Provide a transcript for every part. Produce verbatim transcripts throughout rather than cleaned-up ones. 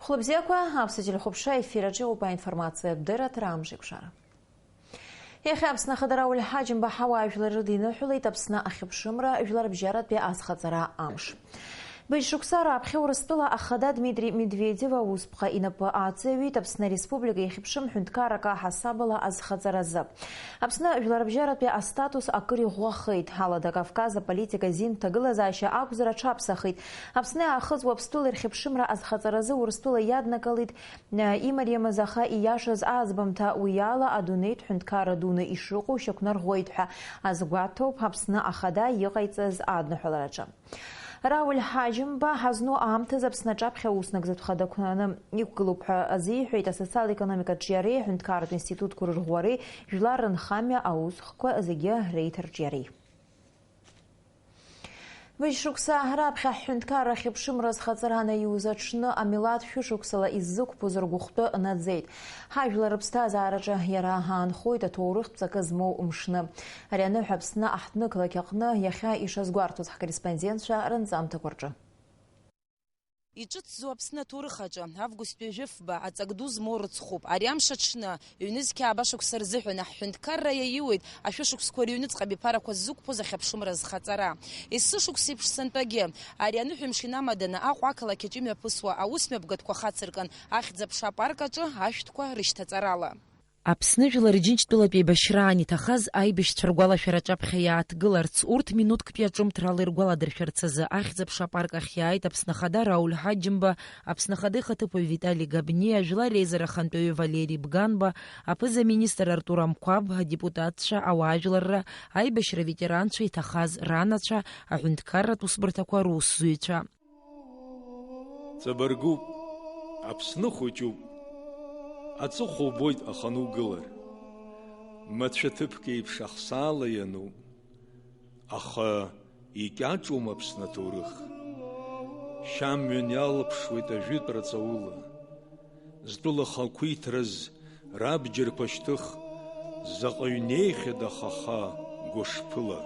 Хәлыбзиақәа, аԥсуа телехәаԥшра ефир аҿы иҟоуп аинформациатә дырраҭара Амш еиқәшара. Иахьа Аԥсны Ахада Рауль Ҳаџьымба ҳауаажәлар рыда иныҳәалеит Аԥсны ахьыԥшымра жәларбжьаратәи азхаҵара амш. Быжь шықәса раԥхьа Урыстәыла ахада Дмитри Медведев аусԥҟа инапы ааҵаҩит Аԥсны Республика иахьыԥшым ҳәынҭқаррак аҳасабала азхаҵаразы. Аԥсны жәларбжьаратәи астатус акыр иӷәӷәахеит. Алада Кавказ аполитика азин ҭагылазаашьа акәзар аҽаԥсахит. Аԥсны Аахыҵ Уаԥстәыла ирхьыԥшымра азхаҵаразы Урыстәыла иаднагалеит, э, имариамыз, аха ииашаз аӡбамҭа, уи ала адунеитә ҳәынҭқарра дуны ишыҟоу шьақәнарӷәӷәеит ҳәа азгәаҭоуп Аԥсны Ахада иҟаиҵаз адныҳәалараҿы. Рауль Ҳаџьымба ҳазну аамҭазы Аԥсны аҿаԥхьа аус нагӡатә хада қәнаны иқәгылоуп ҳәа азиҳәеит асоциал-економикатә ҿиареи аҳәынҭқарратә институтқәа рырӷәӷәареи жәлар рынхамҩа аусхкқәа зегьы реиҭарҿиареи. Быжь шықәса раԥхьа ҳҳәынҭқарра ахьыԥшымра азхаҵара анаиуз аҽны амилаҭ шәышықәсала иззықәԥоз ргәыхәтәы наӡеит. Ҳажәлар рыԥсҭазаараҿы иара аанхоит аҭоурыхтә ҵакы змоу мшны. Ари аныҳәа Аԥсны аҳҭнықалақь аҟны иахьа ишазгәарҭоз ҳкорреспондентцәа рынҵамҭақәа рҿы. Иҿыцӡоу Аԥсны аҭоурых аҿы августтәи жәафба аҵак ду змоу рыцхәуп. Ари амш аҽны, ҩнызқьи ааба шықәса рзыҳәан аҳәынҭқарра иаиуеит ашәышықәсқәа рыҩныҵҟа абиԥарақәа ззықәԥоз ахьыԥшымра азхаҵара. Есышықәса еиԥш сынтәагьы, ари аныҳәамш инамаданы Аҟәа ақалақь аҿы имҩаԥысуа аусмҩаԥгатәқәа хацыркын, Ахьӡ-аԥша апарк аҿы ашәҭқәа рышьҭаҵарала. Аԥсны Жәлар Џьынџьтәылатә еибашьраан иҭахаз аибашьцәа ргәалашәара аҿаԥхьа иааҭгыларц, урҭ минуҭктәи аҿымҭрала иргәаладыршәарц азы Ахьӡ-аԥша апарк ахь иааит Аԥсны Ахада Рауль Ҳаџьымба, Аԥсны Ахада ихаҭыԥуаҩ Витали Габниа, Жәлар Реизара Ахантәаҩы Валери Бганба, аԥыза-министр Артур Амқәаб, адепутатцәа, ауаажәларра, аибашьра аветеранцәа, иҭахаз ранацәа, аҳәынҭқарратә усбарҭақәа русзуҩцәа. Ҵабыргуп, Аԥсны хәыҷуп, аҵыхәа убоит аханугылар. Мацәа ҭыԥк еиԥш ахсаала иануп, аха икьаҿума Аԥсны аҭоурых? Шьамҩан иалаԥшуеит ажәытә раҵаула. Зтәыла хақәиҭраз рабџьарқәа шьҭых, заҟаҩ неихьада хаха гәышԥыла?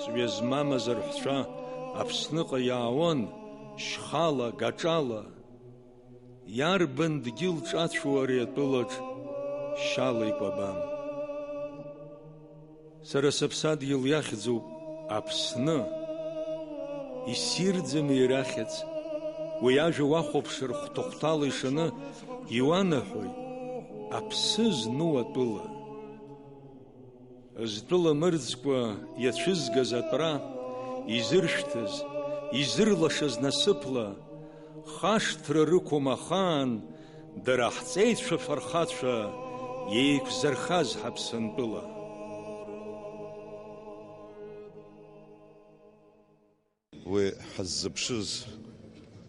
Ҵҩа змамыз арҳәцәа Аԥсныҟа иаауан шьхала, гаҿала. Иарбан дгьыл ҿацәу ари атәылаҿ шьала икәабам? Сара сыԥсадгьыл иахьӡуп Аԥсны, иссирӡам иара ахьӡ. Уи ажәа уахәаԥшыр хәҭа-хәҭала ишаны иуанаҳәоит аԥсы зну атәыла. Зтәыла мырӡкәа иацәызгаз атәра, изыршәҭыз, изырлашаз насыԥла, хашҭра рықәым ахаан, дара ҳҵеицәа фархацәа еиқәзырхаз ҳаԥсынтәыла. Уи ҳаззыԥшыз,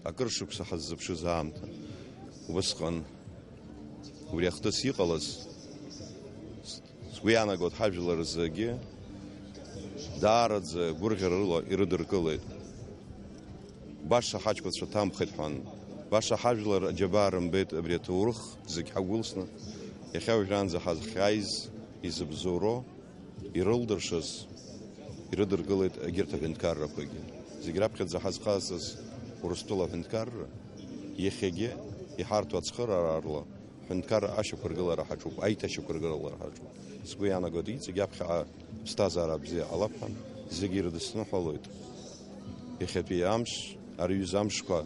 акыр шықәса ҳаззыԥшыз аамҭа. Убысҟан убри ахҭыс иҟалаз, сгәы иаанагоит, ҳажәлар рзыгьы даараӡа гәырӷьарала ирыдыркылеит. Баша ҳаҷкәынцәа ҭамхеит ҳәан, баша ҳажәлар аџьабаа рымбеит абри аҭоурых зегь ҳагәылсны, иахьа уажәраанӡа ҳазхьааиз изыбзоуроу, ирылдыршаз ирыдыркылеит егьырҭ аҳәынҭқаррақәагьы. Зегь раԥхьаӡа ҳазҟазҵаз Урыстәыла аҳәынҭқарра, иахьагьы иҳарҭо ацхыраара аарла ҳәынҭқарра ашьақәыргылара ҳаҿуп, аиҭашьақәыргылара ҳаҿуп. Сгәы иаанагоит, иҵегь аԥхьаҟа ԥсҭазаара бзиа ҟалап ҳәа, зегьы ирыдысныҳәалоит. Иахьатәи амш, арҩыза амшқәа,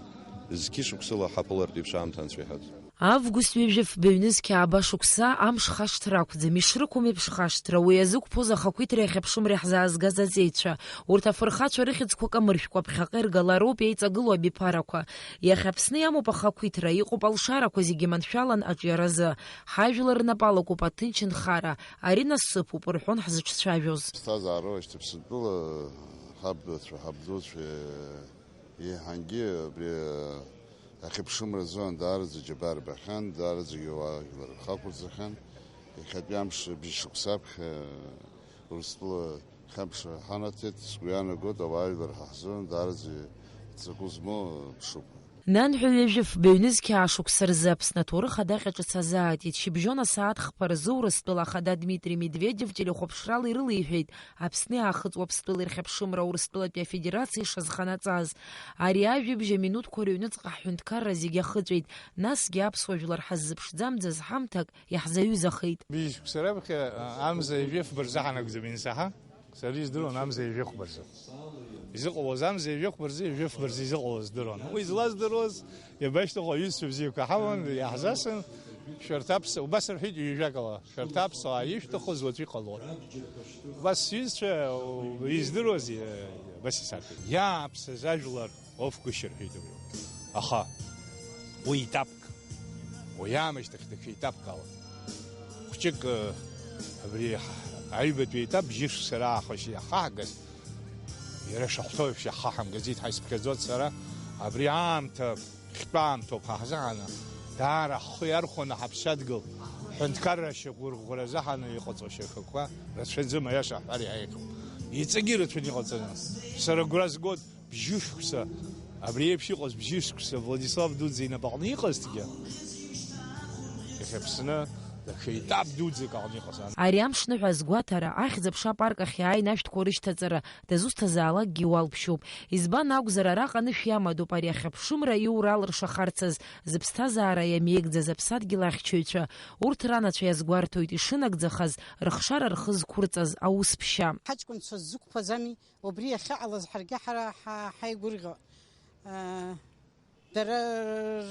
зқьи шықәсыла ҳаԥылартә еиԥш аамҭа анцәа иҳаӡ. Август ҩажәи фба ҩнызқьи ааба шықәса амш хашҭра ақәӡам, ишрықәым еиԥш хашҭра, уи иазықәԥоз ахақәиҭреи ахьыԥшымреи ҳзаазгаз аҵеицәа. Урҭ афырхацәа рыхьӡқәа камыршәкәа ԥхьаҟа иргалароуп еиҵагылоу абиԥарақәа. Иахьа Аԥсны иамоуп ахақәиҭра, иҟоуп алшарақәа зегьы маншәалан аҿиаразы. Ҳажәлар рнапы алакуп аҭынч нхара, ари насыԥуп, рҳәон ҳзыҿцәажәоз. Ԥсҭазаароу ашьҭыԥсынтәыла ҳабацәа, ҳабдуцәа, еиҳангьы абри ахьыԥшымра азыҳәан даараӡа џьабаа рбахьан, даараӡагьы ауаажәлар рхы ақәырҵахьан. Иахьатәи амш бжьшықәса аԥхьа Урыстәыла хьамԥшра ҳанаҭеит, сгәы иаанагоит, ауаажәлар ҳа ҳзыҳәан даараӡа ҵакы змоу мшуп. Нанҳәа ҩажәи фба ҩнызқьи аашықәса рзы Аԥсны аҭоурых адаҟьа ҿыц азааит. Шьыбжьон асааҭ хԥа рзы Урыстәыла ахада Дмитри Медведев телехәаԥшрала ирылеиҳәеит Аԥсни Аахыҵ Уаԥстәылеи рхьыԥшымра Урыстәылатәи Афедерациа ишазханаҵаз. Ари ажәабжь аминуҭқәа рыҩныҵҟа ҳҳәынҭқарра зегьы ахыҵәеит, насгьы аԥсуа жәлар ҳаззыԥшӡамӡаз ҳамҭак иаҳзаҩызахеит. Быжь шықәса раԥхьа, а, амза ҩажәи фба рзы ҳанагӡам, иансаҳа. Сара издыруан амза ҩажәи хәба рзы. Изыҟалоз амза ҩажәи хәба рзы, ҩажәи фба рзы изыҟалоз здыруан. Уи злаздыруаз, иабашьҭыху аҩызцәа бзиақәа ҳаман, иаҳзасын, шәарҭ аԥс-, убас рҳәеит ҩажәакала, шәарҭ аԥсуаа ишәҭахыз уаҵәы иҟалон. Убас сҩызцәа издыруаз, иа-, абас исарҳәеит. Иааԥсаз ажәлар офгәышьа рҳәеит абри. Аха уи итапк, уи аамышьҭахь даҽа итапк ала. Хәҷык, э, абри ҳ-, аҩбатәи аетап бжьышықәса раахыс иахаҳгаз, иара шахәҭоу еиԥш иахаҳамгаӡеит ҳәа исыԥхьаӡоит сара. Абри аамҭа, хьтәы аамҭоуп ҳа ҳзыҳәаны. Даара ҳхы иархәаны ҳаԥсадгьыл ҳҳәынҭқарра ашьақәырӷәӷәара азыҳәаны иҟаҵоу ашьаҿақәа рацәаӡам, аиаша ҳҳәар иаиӷьуп. Иҵегьы ирацәаны иҟаҵаны. Сара агәра згоит, бжьышықәса, абри еиԥш иҟаз бжьышықәса Владислав Дуӡӡа инапаҟны иҟазҭгьы, иахьа Аԥсны даҽа етап дуӡӡак аҟны иҟаз. Ари амшныҳәа азгәаҭара, ахьӡ-аԥша апарк ахь иааины ашәҭқәа рышьҭаҵара дызусҭазаалакгьы иуалԥшьоуп. Избан акәзар, араҟа анышә иамадоуп ари ахьыԥшымра иура алыршахарцаз, зыԥсҭазаара иамеигӡаз аԥсадгьыл ахьчаҩцәа. Урҭ ранацәа иазгәарҭоит ишынагӡахаз, рыхшара рхы зқәырҵаз аус ԥшьа. Ҳаҷкәынцәа ззықәԥаз ами, убри иахьыҟалаз ҳаргьы ҳара ҳа-, ҳаигәырӷьо. Э, дара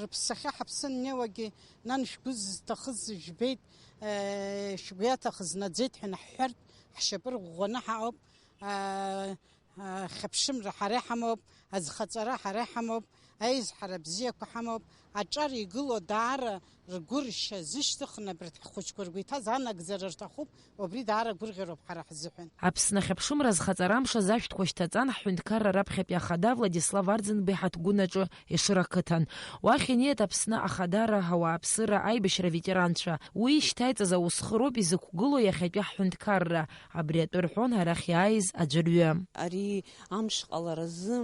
рыԥсахьа ҳаԥсы аннеиуагьы, нан, шәгәы зҭахыз жәбеит, э, шәгәы иаҭахыз наӡеит ҳәа наҳҳәартә, ҳшьапы рӷәӷәаны ҳаҟоуп. Э, э, хьыԥшымра ҳара иҳамоуп, азхаҵара ҳара иҳамоуп, аизҳара бзиақәа ҳамоуп, аҿар игылоу даара ргәыршьа зышьҭыхны абарҭ ҳхәыҷқәа ргәы иҭаз анагӡара рҭахуп, убри даара гәырӷьароуп ҳара ҳзыҳәан. Аԥсны ахьыԥшымра азхаҵара амш азы ашәҭқәа шьҭаҵан, ҳҳәынҭқарра раԥхьатәи ахада Владислав Арӡынба иҳаҭгәын аҿы Ешыра ақыҭан. Уахь инеит Аԥсны ахадара, ауааԥсыра, аибашьра аветеранцәа. Уи ишьҭаиҵаз аусхыроуп изықәгылоу иахьатәи ҳҳәынҭқарра. Абри атәы рҳәон арахь иааиз аӡәырҩы. Ари амш ҟаларазы,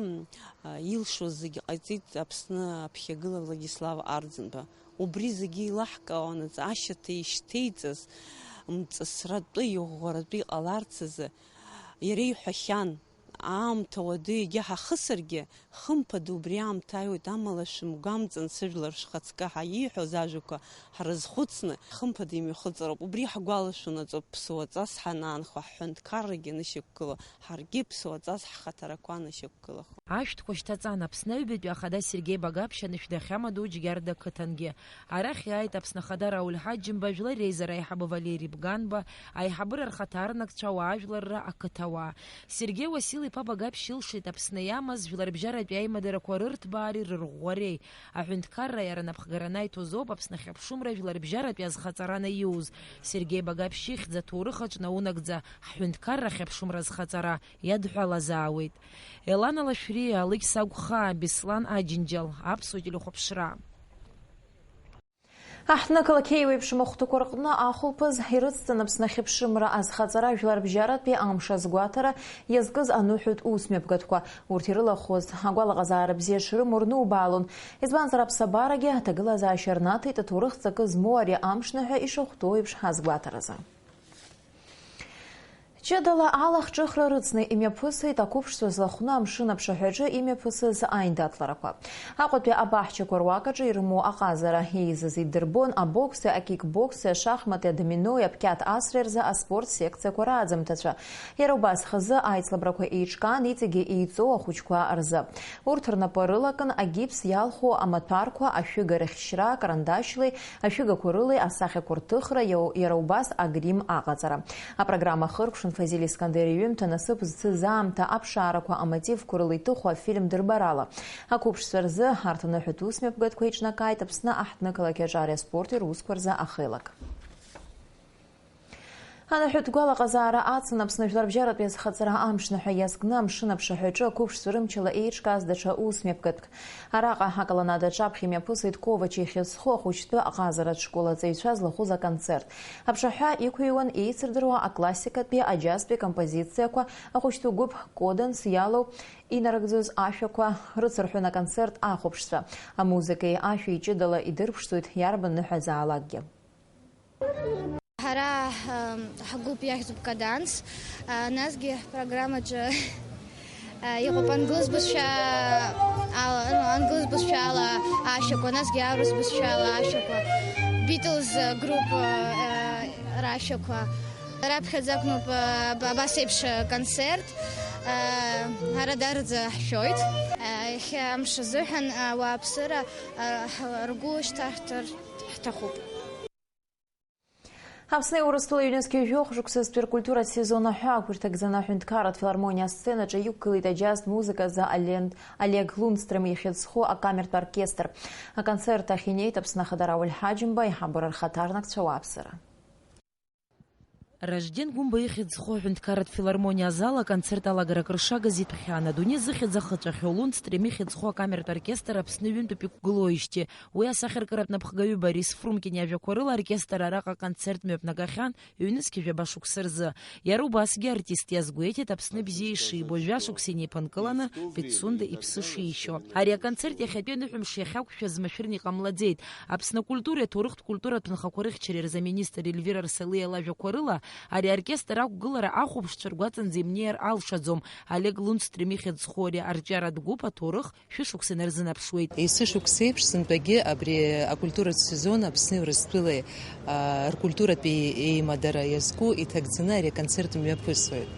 а, илшоз зегьы ҟаиҵеит Аԥсны аԥхьагыла Владислав Арӡынба. Убри зегьы еилаҳкаауанаҵ ашьаҭа ишьҭеиҵаз, мҵысратәы, иӷәӷәаратәы иҟаларц азы иара иҳәахьан, аамҭа уадаҩ егьа ҳахысыргьы, хымԥада убри аамҭа ааиуеит, амала шәымгәамҵын, сыжәлар шәхаҵкы ҳәа ииҳәоз ажәақәа ҳрызхәыцны, хымԥада имҩахыҵроуп. Убри ҳгәалашәонаҵоуп ԥсуаҵас ҳанаанхо, ҳҳәынҭқаррагьы анышьақәгыло, ҳаргьы ԥсуаҵас ҳхаҭарақәа анышьақәгылахо. Ашәҭқәа шьҭаҵан Аԥсны аҩбатәи ахада Сергеи Багаԥшь анышә дахьамадоу Џьгьарда ақыҭангьы. Арахь иааит Аԥсны ахада Рауль Ҳаџьымба, Жәлар Реизара аиҳабы Валери Бганба, аиҳабыра рхаҭарнакцәа, ауаажәларра ақыҭауаа. Сергеи Уасил-иԥа Багаԥшь илшеит Аԥсны иамаз жәларбжьаратәи аимадарақәа рырҭбаареи рырӷәӷәареи. Аҳәынҭқарра иара напхгара анаиҭоз ауп Аԥсны ахьыԥшымра жәларбжьаратәи азхаҵара анаиуз. Сергеи Багаԥшь ихьӡ аҭоурых аҿы наунагӡа ҳҳәынҭқарра ахьыԥшымра азхаҵара иадҳәалазаауеит. Елана Лашәриа, Алықьса Агәхаа, Беслан Аџьынџьал, Аԥсуа телехәаԥшра. Аҳҭнықалақь еиуеиԥшым ахәҭақәа рҟны ахәылԥаз ирыцҵаны Аԥсны ахьыԥшымра азхаҵара жәларбжьаратәи амш азгәаҭара иазкыз аныҳәатә усмҩаԥгатәқәа. Урҭ ирылахәыз агәалаҟазаара бзиа шрымоу рнубаалон. Избанзар, аԥсабарагьы аҭагылазаашьа рнаҭеит, аҭоурых ҵакы змоу ари амшныҳәа ишахәҭоу еиԥш азгәаҭаразы. Ҷыдала алахҿыхра рыцны имҩаԥысит ақәыԥшцәа злахәны амшын аԥшаҳәаҿы имҩаԥысыз аиндаҭларақәа. Аҟәатәи абаҳчақәа руак аҿы ирымоу аҟазара еизаз идырбон абокси, акикбокси, ашахмати, адоминои, аԥқьаҭ асреи рзы аспорт секциақәа рааӡамҭацәа. Иара убас хазы аицлабрақәа еиҿкаан иҵегьы еиҵоу ахәыҷқәа рзы. Урҭ рнапы рылакын агипс иалху амаҭәарқәа, ашәыга рыхьшьра, карандашьлеи, ашәыгақәа рылеи асахьақәа рҭыхра, иау-, иара убас агрим аҟаҵара. Апрограмма ахыркәшан Фазиль Искандер иҩымҭа насыԥ зцыз аамҭа, аԥшаарақәа, амотивқәа рыла иҭыху афильм дырбарала. Ақәыԥшцәа рзы арҭ аныҳәатә усмҩаԥгатәқәа еиҿнакааит Аԥсны аҳҭнықалақь аҿареи аспорти русқәа рзы ахеилак. Анаҳәатә гәалаҟазаара ацын Аԥсны жәларбжьаратәи азхаҵара амшныҳәа иазкны амшын аԥшаҳәаҿы ақәыԥшцәа рымчала еиҿкааз даҽа ус мҩаԥгатәк. Араҟа аколоннада аҿаԥхьа имҩаԥысит Ковачи ихьыӡ зху ахәыҷтәы аҟазаратә школ аҵаҩцәа злахәыз аконцерт. Аԥшаҳәа иқәыҩуан еицырдыруа аклассикатәи аџьазтәи акомпозициақәа, ахәыҷтәы гәыԥ Коденс иалоу инарыгӡоз ашәақәа рыцырҳәон аконцерт ахәаԥшцәа. Амузыкеи ашәеи ҷыдала идырԥшӡоит иарбан ныҳәазаалакгьы. Ҳара, ам, ҳгәыԥ иахьӡуп Каданс. А, насгьы ҳпрограммаҿы, а, иҟоуп англыз бызшәа ала, ну, англыз бызшәала ашәақәа, насгьы аурыс бызшәала ашәақәа, Beatles, а, group, а, а, рашәақәа. Раԥхьаӡа акәноуп, а, аб-, абас еиԥш, а, концерт. А, ара дарӡа ҳшәоит. А, иахьа амш азыҳәан, а, ауааԥсыра, а, ҳ-, ргәы шьҭаҳтәыр ҳҭахуп. Аԥсни Урыстәылеи ҩнызқьи жәохә шықәсазтәи ркультуратә сезон аҳәаақәа ирҭагӡаны аҳәынҭқарратә филармониа асценаҿы иқәгылеит аџьаз музыказы Олег Лундстрем ихьыӡ зху акамертә оркестр. Аконцерт ахь инеит Аԥсны Ахада Рауль Ҳаџьымба, аиҳабыра рхаҭарнакцәа, ауааԥсыра. Ражден Гәымба ихьӡ зху аҳәынҭқарратә филармониа азал аконцерт алагара акыр шагаз иҭәхьан, адунеи зыхьӡ ахыҵәахьоу Лундстрем ихьӡ зху акамертә оркестр Аԥсны ҩынтәуп иқәгылоижьҭеи. Уи асахьаркыратә напхгаҩы Борис Фрумкин иажәақәа рыла аоркестр араҟа аконцерт мҩаԥнагахьан, ҩнызқьи жәаба шықәса рзы. Иара убасгьы артист иазгәеиҭеит Аԥсны бзиа ишибо, жәа шықәса инеиԥынкыланы Пицунда иԥсы шишьо. Ари аконцерт иахьатәи аныҳәамш иахьақәшәаз машәырны иҟамлаӡеит. Аԥсны акультуреи аҭоурыхтә культуратә нхақәа рыхьчареи рзы аминистр Ельвира Рсалиа лажәақәа рыла, ари аоркестр ақәгылара ахәаԥшцәа ргәаҵанӡа имнеир алшаӡом. Олег Лундстрем ихьӡ зху ари арҿиаратә гәыԥ аҭоурых шәышықәса инарзынаԥшуеит. Есышықәсеиԥш сынтәагьы абри акультуратә сезон Аԥсни Урыстәылеи, а, ркультуратә еи-, еимадара иазку иҭагӡаны ари аконцерт мҩаԥысуеит.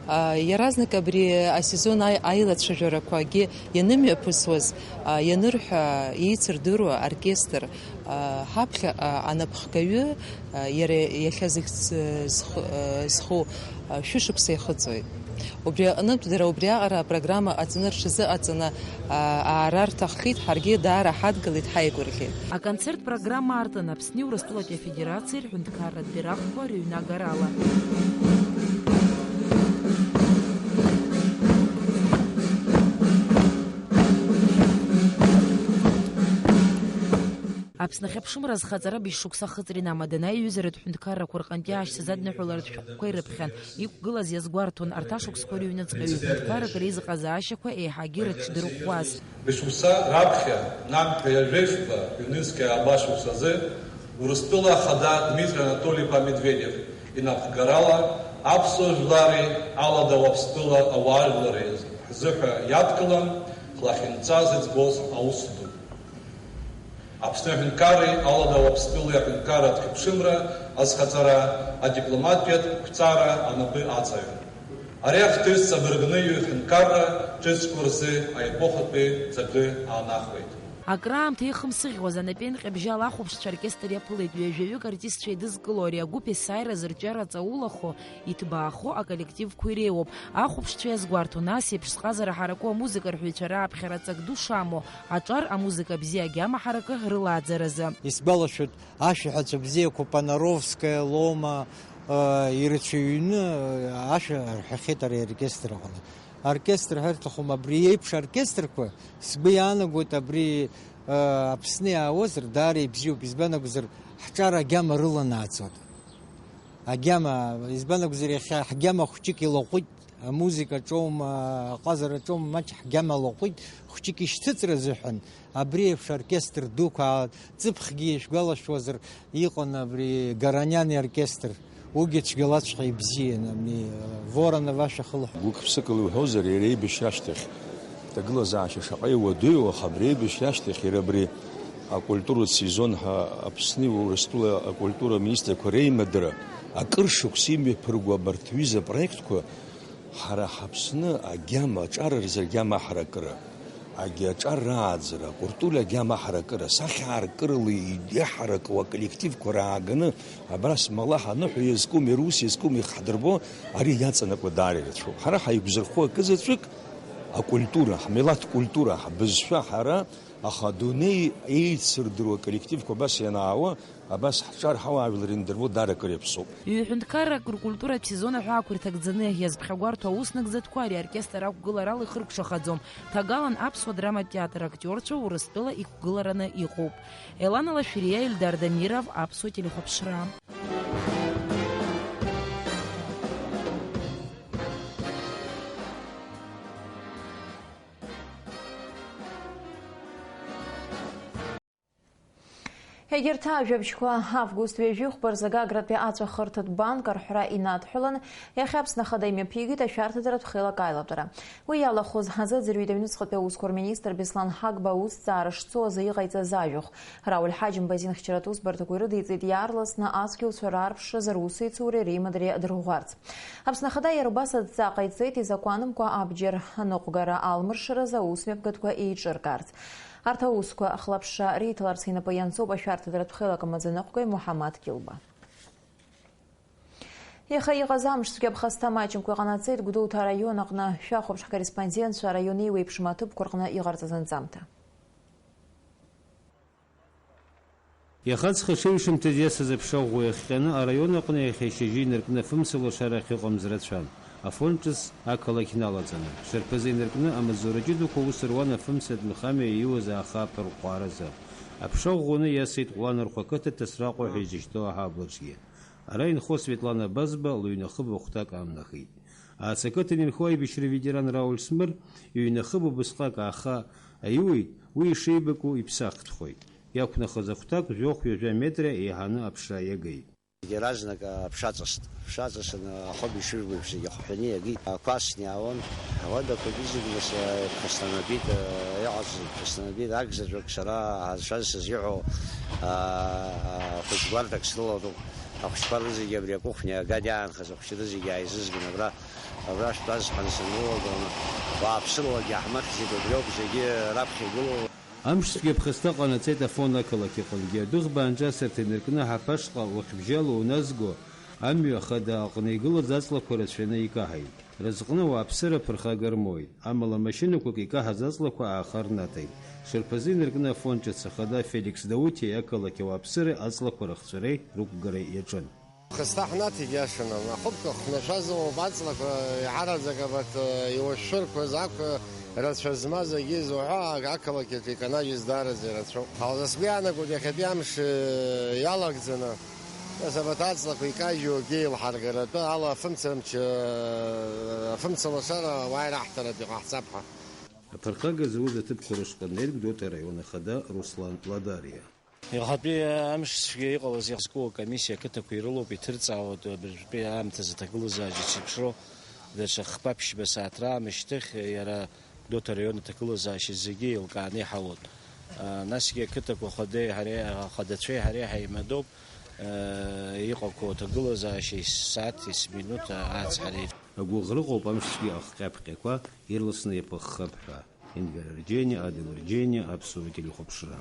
А, иаразнак абри асезон аи-, аилацәажәарақәагьы ианымҩаԥысуаз, а, ианырҳәа, еицырдыруа оркестр, а, ҳаԥхьаҟа анапхгаҩы, а, иара иахьа зыхьӡ, а, зху, а, зху, а, шәышықәса иахыҵуеит. Убри аҟнытә, дара убриаҟара апрограмма ҟаҵаны рҽазыҟаҵаны, аа, аара рҭаххеит, ҳаргьы даара ҳадгылеит, ҳаигәырӷьеит. Аконцерт программа аартын Аԥсни Урыстәылатәи Афедерациеи рҳәынҭқарратә бираҟқәа рыҩнагарала. Аԥсны ахьыԥшымра азхаҵара быжь шықәса ахыҵра инамаданы, аиҩызаратә ҳәынҭқаррақәа рҟынтәи аашьцәа задныҳәалартә шәҟәқәа ирыԥхьан. Иқәгылаз иазгәарҭон, арҭ ашықәсқәа рыҩныҵҟа ҩ-ҳәынҭқаррак реизыҟазаашьақәа еиҳагьы рыҽдырӷәӷәаз. Быжь шықәса раԥхьа, нанҳәа ҩажәеи фба ҩнызқьи ааба шықәсазы, Урыстәыла Ахада Дмитри Анатоли-иԥа Медведев инапхгарала аԥсуа жәлари Алада Уаԥстәыла ауаажәлари ҳзыҳәа иадкылан, ҳлахьынҵа зыӡбоз аус ду. Аԥсны аҳәынҭқарреи Алада Уаԥстәылеи аҳәынҭқарратә хьыԥшымра азхаҵара адипломатиатә қәҵара анапы аҵаҩын. Ари ахҭыс абыргны ҩ-ҳәынҭқарра ҿыцқәа рзы аепохатәи ҵакы аанахуеит. Акраамҭа ихымсыӷьуаз анапеинҟьабжьала ахәаԥшцәа оркестр иаԥылеит, ҩажәаҩык артистцәа еидызкыло ари агәыԥ есааира зырҿиара ҵаулахо, иҭбаахо аколлективқәа иреиуоуп. Ахәаԥшцәа иазгәарҭон, ас еиԥш зҟазара ҳараку амузыка рҳәаҩцәа рааԥхьара ҵак ду шамоу, аҿар, амузыка бзиа, агьама ҳаракы рылааӡаразы. Исгәалашәоит, ашәаҳәацәа бзиақәа Понаровская, Лома, э, ирацәаҩны, э, ашәа рҳәахьеит ари аоркестр аҟны. Аоркестр ҳәар рҭахума, абри еиԥш аоркестрқәа, сгәы иаанагоит, абри, э, Аԥсны иаауазар, даара ибзиоуп, избан акәзар, ҳҿар агьама рыланааӡоит. Агьама, избан акәзар, иахьа ҳгьама хәҷык илаҟәит, амузыкаҿоума, аҟазараҿоума, маҷ ҳгьама лаҟәит, хәҷык ишьҭыҵра азыҳәан, абри еиԥш оркестр дуқәа, ҵыԥхгьы ишәгәалашәозар, иҟан абри Гараниани оркестр, уигьы цәгьалаҵәҟьа ибзиан, ами, Воронов ашәа хылҳәа. Гәык-ԥсыкала иуҳәозар, иара еибашьра ашьҭахь, аҭагылазаашьа шаҟа иуадаҩу, аха абри еибашьра ашьҭахь иара абри акультуратә сезон ҳәа Аԥсни Урыстәыла акультура аминистрқәа реимадара акыр шықәса имҩаԥырго абарҭ ҩыза апроектқәа ҳара ҳаԥсны агьама аҿар рзы агьама ҳаракыра, агьи аҿар рааӡара, акультура агьама ҳаракыра, асахьаркырала иаҳаракуа аколлективқәа рааганы абра смала ҳаныҳәа иазкуми, рус иазкуми ҳдырбо, ари иаҵанакуа даара ирацәоуп. Ҳара ҳаиқәзырхо акы заҵәык акультура, ҳмилаҭ культура, ҳбызшәа ҳара Аха адунеи еицырдыруа коллективқәа абас ианаауа, абас ҳҿар ҳауаажәлар индырбо даара акыр иаԥсоуп. Ҩ-ҳәынҭқаррак ркультуратә сезон аҳәаақәа ирҭагӡаны иазԥхьагәарҭо аус нагӡатәқәа ари аоркестр ақәгыларала ихыркәшахаӡом. Ҭагалан аԥсуа драматә театр актиорцәа Урыстәыла иқәгылараны иҟоуп. Елана Лашәриа, Ельдар Дамиров, Аԥсуа телехәаԥшра. Егьырҭ ажәабжьқәа. Август ҩажәи хәба рзы Гагратәи аҵәахырҭатә банк арҳәра инадҳәалан, иахьа Аԥсны Ахада имҩаԥигеит ашәарҭадаратә хеилак аилатәара. Уи иалахәыз ҳазыӡырҩит аҩныҵҟатәи аусқәа рминистр Беслан Ҳагба аусҭҵаара шцо азы иҟаиҵаз ажәахә. Рауль Ҳаџьымба азинхьчаратә усбарҭақәа ирыдиҵеит иаарласны ацәгьоуцәа раарԥшразы русеицуреи реимадреи адырӷәӷәарц. Аԥсны Ахада иара убас адҵа ҟаиҵеит изакәанымкәа абџьар аныҟәгара алмыршаразы аусмҩаԥгатәқәа еиҿыркаарц. Арҭ аусқәа ахылаԥшра риҭаларц инапы ианҵоуп ашәарҭадаратә хеилак амаӡаныҟәгаҩ Муҳаммад Кьылба. Иаха иҟаз амш цәгьа ԥхасҭа маҷымкәа иҟанаҵеит Гәдоуҭа араион аҟны. Шәахәаԥш ҳкорреспондентцәа араион еиуеиԥшым аҭыԥқәа рҟны иҟарҵаз анҵамҭа. Иахаҵәҟьа шеиуеиԥшымҭаз иасыз аԥша ӷәӷәа иахҟьаны араион аҟны иахьа шьыжьы инаркны афымца лашара ахьыҟамыз рацәан. Афон ҿыц ақалақь иналаҵаны, шарԥазы инаркны амаҵзура ҷыдақәа аус руан афымцатә нхамҩа ииуаз ааха аԥырҟәҟәааразы. Аԥша ӷәӷәаны иасит Ҟәланырхәа ақыҭа Ҭасраҟәа ҳәа изышьҭоу аҳаблаҿгьы. Ара инхо Светлана Базба лыҩнахыб ахәҭак ааннахит. Аац ақыҭан инхо аибашьра ветеран Рауль Смыр иҩнахыб убысҟак ааха аиуеит, уи ишеибакәу иԥсы ахҭхоит. Иақәнахыз ахәҭак жәохә-ҩажәа метра еиҳаны аԥшра иагеит. Иаразнак аԥша ҵыст. Аԥша ҵысны ахыб ишыжәбо еиԥш зегьы ахәҳәаны иагеит. Ақәа асны иаауан. Ауадақәагьы зегьы нас иԥхасҭанатәит, иҟаз иԥхасҭанатәит. Акзаҵәык сара ҳазшаз сызиҳәо, а, а, хәыҷ гәарҭак срылатәуп. Ахәыҷқәа рызегьы абри акухниа агада иаанхаз ахәыҷы рызегьы ааизызган абра, абра шәтәаз ҳәа сынрылагыланы, уааԥсыруагьы ҳмыхьӡеит, убриоуп зегьы раԥхьа игылоу. Амш цәгьа ԥхасҭа ҟанаҵеит Афон ақалақь аҟынгьы. Адәыӷба аанҿасырҭа инаркны ҳаԥашҟа уахьыбжьала уназго, амҩа хада аҟны игылаз аҵлақәа рацәаны икаҳаит. Разҟны ауааԥсыра ԥырхага рмоуит, амала машьынақәак икаҳаз аҵлақәа ааха рнаҭеит. Шарԥазы инаркны Афон ҿыц ахада Феликс Даутиа ақалақь ауааԥсыреи аҵлақәа рыхҵәареи рықәгара иаҿын. Ԥхасҭа ҳнаҭеит, иашаны, ахыбқәа хнашәазароуп, аҵлақәа иҳараӡак абарҭ, э, иуашәшәырқәаз ақәа рацәа змаз, агьи зуҳәа, ақалақь аҿы иканажьыз даараӡа ирацәоуп. Ала сгәы иаанагоит иахьатәи амш, э, иалагӡаны, нас абарҭ аҵлақәа икажьу акгьы еилҳаргаратәы ала афымцамч, э, афымца лашара уааира аҳҭаратә иҟаҳҵап ҳәа. Аԥырхага зауз аҭыԥқәа рышҟа днеит Гәдоуҭа араион ахада Руслан Ладариа. Иахатәи амш цәгьа иҟалаз иазку акомиссиа ақыҭақәа ирылоуп, иҭырҵаауеит абыржәтәи аамҭазы аҭагылазаашьа зеиԥшроу даҽа хԥа-ԥшьба сааҭ раамышьҭахь иара Гәдоуҭа араион аҭагылазаашьа зегьы еилкааны иҳауеит. Насгьы ақыҭақәа ахадеи ҳареи, ахадацәеи ҳареи ҳаимадоуп, иҟақәоу аҭагылазаашьа ссааҭ, есминуҭ ацҳареи. Агәыӷра ыҟоуп амш цәгьа ахҟьаԥҟьақәа ирласны иаԥыххап ҳәа. Енвер Арџьениа, Адил Арџьениа, Аԥсуа телехәаԥшра.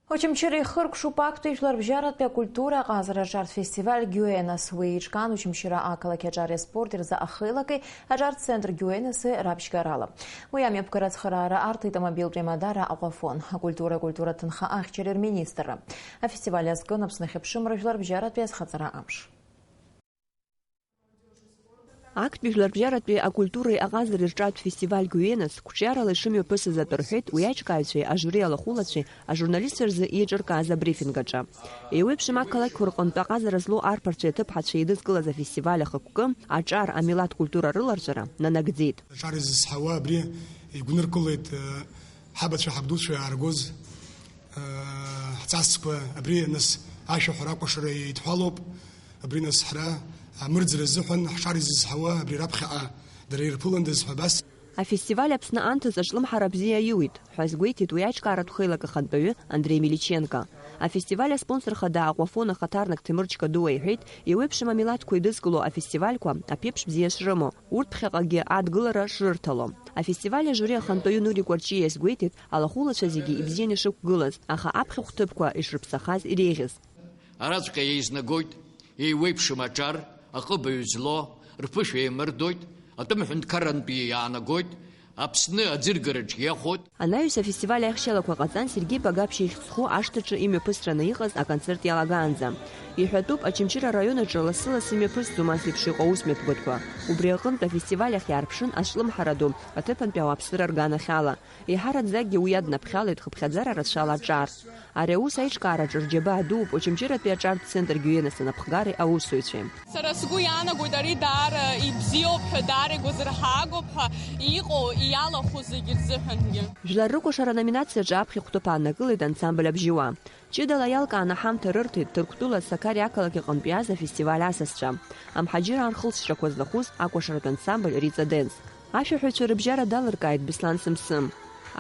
Очамчыра ихыркәшоуп актәи жәларбжьаратәи акультура аҟазара аҿартә фестиваль Гьуенас. Уи еиҿкаан Очамчыра ақалақь аҿареи аспорти рзы ахеилаки аҿартә центр Гьуенаси рабжьгарала. Уи амҩаԥгара ацхыраара арҭеит амобилтә еимадара Аҟәафон, акультура, акультуратә ҭынха ахьчареи рминистрра. Афестиваль азкын Аԥсны ахьыԥшымра жәларбжьаратәи азхаҵара амш. Актәи жәларбжьаратәи акультуреи аҟазареи рҿатә фестиваль Гуенас қәҿиарала ишымҩаԥысыз атәы рҳәеит уи аиҿкааҩцәеи ажури алахәылацәеи ажурналистцәа рзы еиҿыркааз абрифинг аҿы. Еиуеиԥшым ақалақьқәа рҟынтә аҟазара злоу арԥарцәеи аҭыԥҳацәеи еидызкылаз афестиваль ахықәкы, аҿар, амилаҭ культура рыларҵәара нанагӡеит. Аҿар изызҳауа абри игәныркылеит, э, ҳабацәа, ҳабдуцәа иааргоз, э, ҳҵасқәа, абри нас ашәаҳәара акәашара еидҳәалоуп. Абри нас ҳара амырӡра азыҳәан ҳҿар изызҳауа абри раԥхьаҟа дара ирԥыландаз ҳәа абас. Афестиваль Аԥсны анҭыҵ аҿлымҳара бзиа аиуит, ҳәа азгәеиҭеит уи аиҿкааратә хеилак ахантәаҩы Андреи Миличенко. Афестиваль аспонсор хада Аҟәафон ахаҭарнак Ҭемыр Чкадуа иҳәеит, еиуеиԥшым амилаҭқәа еидызкыло афестивальқәа аԥеиԥш бзиа шрымоу, урҭ ԥхьаҟагьы адгылара шрырҭало. Афестиваль ажури ахантәаҩы Нури Кәарҷиа иазгәеиҭеит алахәылацәа зегьы ибзианы ишықәгылаз, аха аԥхьахә ҭыԥқәа ишрыԥсахаз иреиӷьыз. Араҵәҟьа еизнагоит, еиуеиԥшым аҿар, аҟыбаҩ злоу, рԥышәа еимырдоит, атәым ҳәынҭқаррантәи иаанагоит, Аԥсны аӡыргараҿ иахәоит. Анаҩс афестиваль аихшьалақәа ҟаҵан Сергеи Багаԥшь ихьӡ зху ашҭаҿы имҩаԥысраны иҟаз аконцерт иалагаанӡа. Иҳәатәуп, Очамчыра араион аҿы лассы-лассы имҩаԥысӡом ас еиԥш иҟоу аусмҩаԥгатәқәа. Убри аҟынтә афестиваль ахь иаарԥшын азҿлымҳара ду аҭыԥантәи ауааԥсыра рганахьала. Еиҳараӡакгьы уи иаднаԥхьалеит хыԥхьаӡара рацәала аҿар. Ари аус аиҿкаараҿы рџьабаа дууп Очамчыратәи аҿартә центр Гиенас анапхгареи аусзуҩцәеи. Сара сгәы иаанагоит, ари даара ибзиоуп ҳәа, даара игәазырҳагоуп ҳәа иҟоу, иалахәу зегьы рзыҳәангьы. Жәлар рыкәашара аноминациаҿы аԥхьахәтәы ԥа ааннакылеит ансамбль Абжьыуаа. Ҷыдала иалкааны аҳамҭа рырҭеит Ҭырқәтәыла Сақариа ақалақь аҟынтә иааз афестиваль асасцәа, амҳаџьыраа рхылҵшьҭрақәа злахәыз акәашаратә ансамбль Риҵа Денс. Ашәаҳәаҩцәа рыбжьара далыркааит Беслан Сымсым.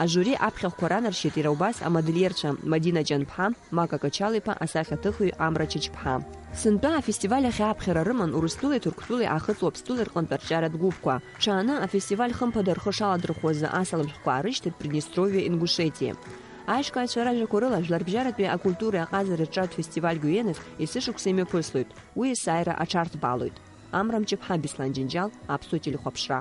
Ажури аԥхьахәқәа ранаршьеит иара убас амодельерцәа Мадина Ҷанԥҳа, Мака Качал-иԥа, асахьаҭыхҩы Амра Чачԥҳа. Сынтәа афестиваль ахь ааԥхьара рыман Урыстәылеи Ҭырқәтәылеи аахыҵ Уаԥстәылеи рҟынтә арҿиаратә гәыԥқәа. Ҽааны афестиваль хымԥада рхы шаладырхәуаз асалам шәҟәқәа аарышьҭит Приднестровиеи Ингушетиеи. Аиҿкааҩцәа ражәақәа рыла, жәларбжьаратәи акультуреи аҟазареи рҿатә фестиваль Гиенас есышықәса имҩаԥыслоит, уи есааира аҽарҭбаалоит. Амра Мҷыԥҳа, Беслан Џьынџьал, Аԥсуа телехәаԥшра.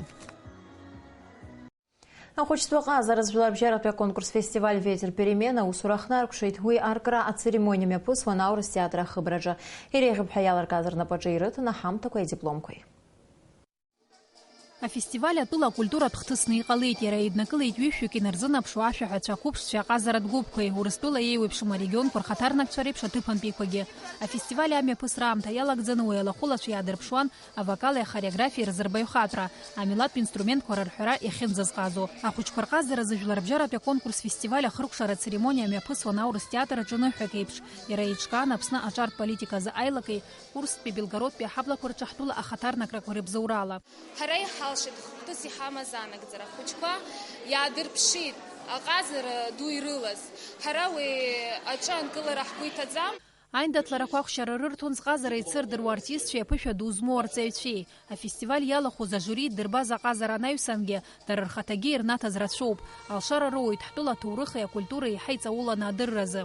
Ахәыҷтәы ҟазара жәларбжьаратәи аконкурс фестиваль Ветер перемен аусура ахнаркәшеит. Уи аркра ацеремониа мҩаԥысуан аурыс театр ахыбраҿы. Иреиӷьуп ҳәа иалыркааз рнапаҿы ирыҭан аҳамҭақәеи адипломқәеи. Афестиваль атәыла акультуратә хҭысны иҟалеит, иара еиднакылеит ҩышәҩык инарзынаԥшуа ашәаҳәацәа, ақәыԥшцәеи аҟазаратә гәыԥқәеи, Урыстәыла еиуеиԥшым арегионқәа рхаҭарнакцәа реиԥш аҭыԥантәиқәагьы. Афестиваль амҩаԥысра аамҭа иалагӡаны уи алахәылацәа иаадырԥшуан авокали ахореографиеи рзырбаҩхатәра, амилаҭтә инструментқәа рырҳәара иахьынӡазҟазо. Ахәыҷқәа рҟазаразы жәларбжьаратәи аконкурс фестиваль ахыркәшара ацеремониа мҩаԥысуан аурыс театр аҿы ныҳәак еиԥш. Иара еиҿкаан Аԥсны аҿартә политиказы аилакеи Курстәи Белгородтәи аҳаблақәа рҿы ҳтәыла ахаҭарнакрақәа рыбзоурала. Ҳара иҳалшеит хықәкыс иҳамаз анагӡара. Ахәыҷқәа иаадырԥшит аҟазара ду ирылаз. Ҳара уи аҿы анкылара ҳгәы иҭаӡам. Аиндаҭларақәа ахәшьара рырҭон зҟазара еицырдыруа артистцәеи аԥышәа ду змоу арҵаҩцәеи. Афестиваль иалахәыз ажури иддырбаз аҟазара анаҩсангьы, дара рхаҭагьы ирнаҭаз рацәоуп. Алшара роуеит ҳтәыла аҭоурыхи акультуреи еиҳа иҵауланы адырразы.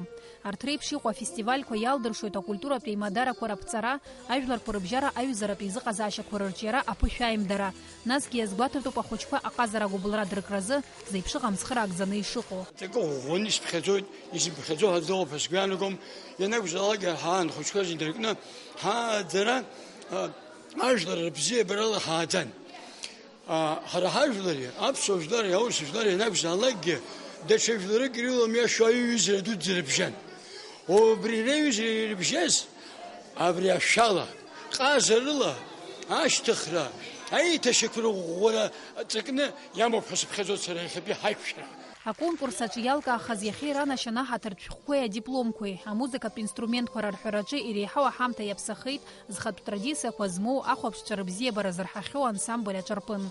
Арҭ реиԥш иҟоу афестивальқәа иалдыршоит акультуратә еимадарақәа раԥҵара, ажәларқәа рыбжьара аҩызаратә еизыҟазаашьақәа рырҿиара, аԥышәа аимдара. Насгьы иазгәаҭатәуп ахәыҷқәа аҟазара агәыбылра дыркразы зеиԥшыҟам цхыраагӡаны ишыҟоу. Акы ӷәӷәаны исԥхьаӡоит, исыԥхьаӡо ҳазыҟоуп ҳәа сгәы иаанагом, ианакәзаалак ҳа анхәыҷқәа зегьы дыркны ҳааӡара, а, ажәлар рыбзиабарала ҳааӡан. А, ҳара ҳажәлари, аԥсуа жәлари, аурыс жәлари ианакәзаалакгьы, даҽа жәларык ирылам иашоу аиҩызара дуӡӡа рыбжьан. Убри реиҩызара ирыбжьаз, абри ашәала, ҟазарыла, ашьҭыхра, аиҭашьақәырӷәӷәара ҵакны иамоуп ҳәа сыԥхьаӡоит сара иахьатәи ҳаиқәшәара. Аконкурс аҿы иалкаахаз иахьа иранашьан аҳаҭыртә шәҟәқәеи адипломқәеи, амузыкатә инструментқәа рарҳәараҿы иреиҳау аҳамҭа иаԥсахеит, зхатә традициақәа змоу ахәаԥшцәа рыбзиабара зырҳахьоу ансамбль аҿарпын.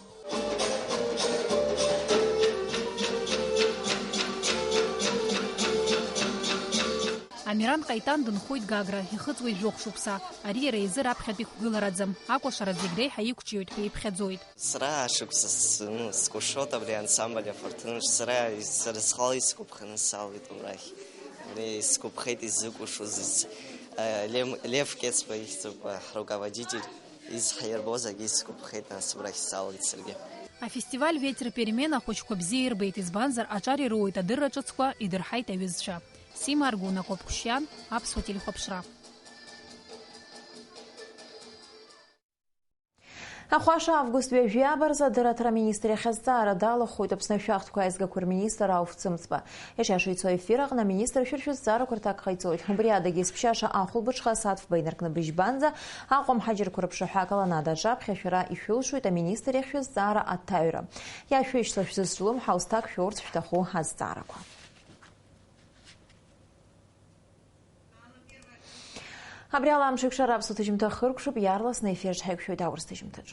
Амиран Ҟаитан дынхоит Гагра, ихыҵуеит жәохә шықәса. Ари иара изы раԥхьатәи қәгылараӡам, акәашара зегь реиҳа иқәҿиоит ҳәа иԥхьаӡоит. Сара ашықәса с-, ну, скәашоит абри ансамбль афырҭын аҿы. Сара, сара схала исгәаԥханы салгеит убрахь. Абри исгәаԥхеит иззыкәашоз, ис-, э, Лем-, Лев Кецба ихьӡуп, э, ҳруководитель, изҳаирбоз акгьы исгәаԥхеит, нас убрахь салгеит саргьы. Афестиваль Ветер перемен ахәыҷқәа бзиа ирбеит, избанзар, аҿар ироуеит адырра ҿыцқәа, идырҳаит аҩызцәа. Сима Аргәына, Кәаԥ Қәшьиан, Аԥсуа телехәаԥшра. Ахәаша август ҩажәи ааба рзы адырраҭара аминистр иахь азҵаара далахәуеит Аԥсны ашәахтәқәа аизгақәа рминистр Рауф Ӡымҵба. Иашаша ицо аефир аҟны аминистр шәыршәы зҵаарақәа рҭак ҟаиҵоит. Убри адагьы есԥшьаша ахәылбыҽха асааҭ фба инаркны быжьбанӡа Аҟәа мҳаџьырқәа рыԥшаҳәа аколоннада аҿаԥхьа шәара ишәылшоит аминистр иахь шәызҵаара аҭаҩра. Иашәышьҭла шәзызҿлымҳау зҭак шәоурц шәҭаху азҵаарақәа. Абри ала амш еиқәшара аԥсуа ҭыжьымҭа хыркәшоуп, иаарласны аефирҿ ҳаиқәшәоит аурыс ҭыжьымҭаҿ.